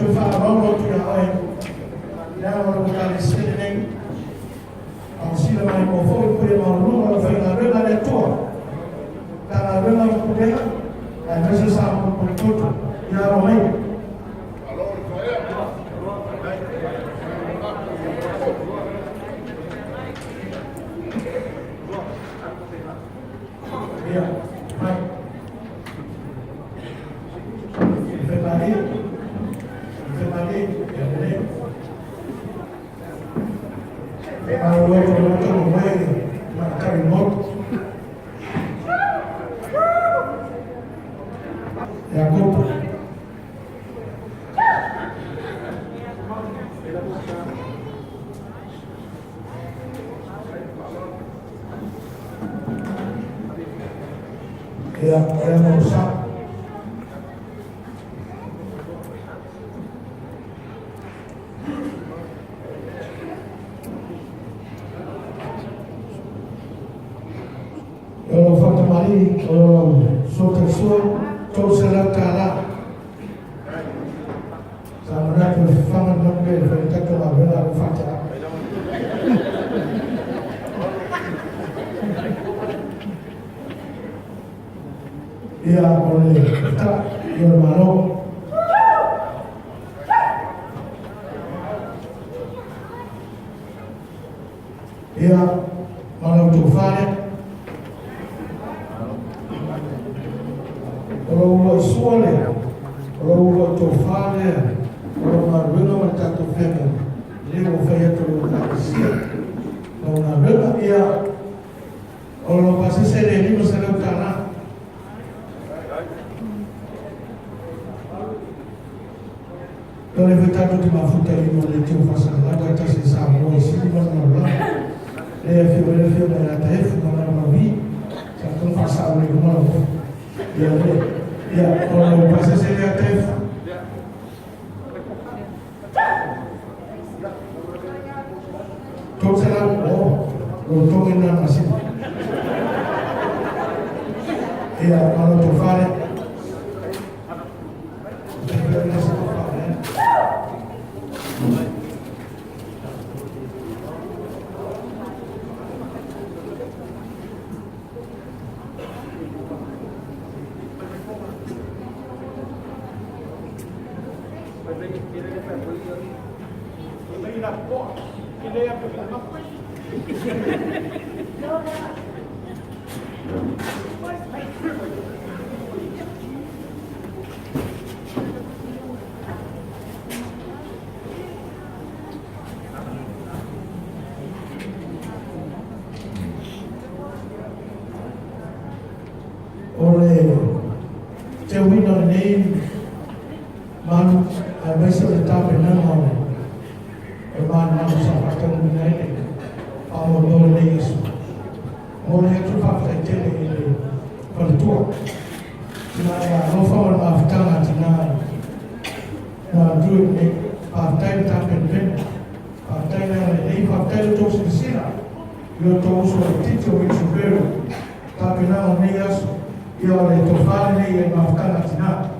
Toe faaaloalo atu ia oe, leaga o lau Ekalesia lenei, silasila mai mo foi le paia maualuga o le aufaigaluega a le Atua, Matagaluega ma Pulega, aemaise Samoa potopoto. Ia alo mai. Ia, mai. Fai malie, ia lelei. Malo atu o le tau mai matai motu. Iakopo. Ia, ia mo sa. O lau faatamalii, o lau sotaisua, $300. Sa manatu e fafaga le manu lea e fai le tatou galuega a ua faatea. Ia, o le ta, ia o le Malo. Ia, ma lau tofa lea. O lau uluai sua lea, o lau uluai tofa lea, o lau galuega ma le tatou family, lea ua fai atu e lau Ekalesia lau galuega. Ia, o lau pasese lea e $500. Lole foi tatou te mafuta i lima o le Leitio Faasalalau ae tasi e Samoa i Sili ma le lalolagi. Lea e afio ai le Afioga ia Taefu ma lana Mavi. Sa tonu faasao nei luma lau ofi. Ia le, ia, o lau pasese lea Taefu. 300, o, lo togi na masina. Ia, ma lau tofa lea. O le teuina o lenei malu aemaise o le tapenaga o le manumanu sa faataunuuina ai le faamoemoe o lenei aso. Momoli atu le faafetai tele i le faletua ina ia alofa ma le mafutaga a tina i galulue lenei. Faafetai le tapenapena, faafetai le agalelei, faafetai le tou silasila i lo outou uso laitiiti o Mitchell Berry, tapenaga o lenei aso. Ia o le tofa lenei i le mafutaga a tina.